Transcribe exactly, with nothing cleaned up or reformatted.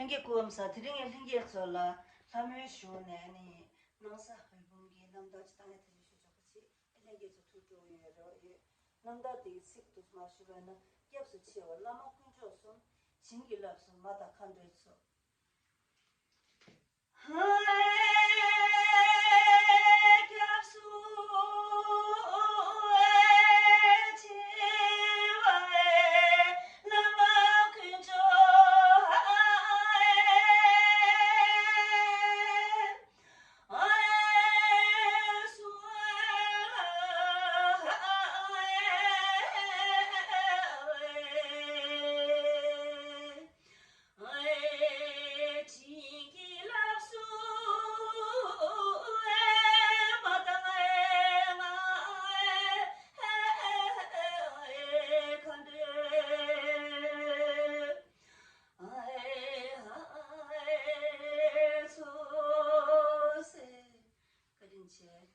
ལྷན་རྒྱས་སྐུ་ཁམས་བཟང་། དེ་རིང་ངས་ལྷན་རྒྱས་ཚོ་ལ་ལྷ་མོའི་གཞུང་ནས་ནི་སྣང་ས་འོད་འབུམ་གྱི་རྣམ་ཐར་ཅིག་བཏང་ཡ་དེ་རིང་ཞུ་ཆོག་པ་ཅིག་ལྷན་རྒྱས་ཚོ་ཐུགས་སྤྲོ་ཡོད་རོགས་ཡོད། རྣམ་ཐར་དེའི་ཚིག་ཏུ་མ་ཞུས་པ་ན། སྐྱབས་སུ་མཆི་བ་བླ་མ་དཀོན་མཆོག་གསུམ། བྱིན་གྱིས་བརླབས་སོ་མ་དང་མཁའ་འགྲོའི་ཚོགས། བཀའ་དྲིན་ཆེ།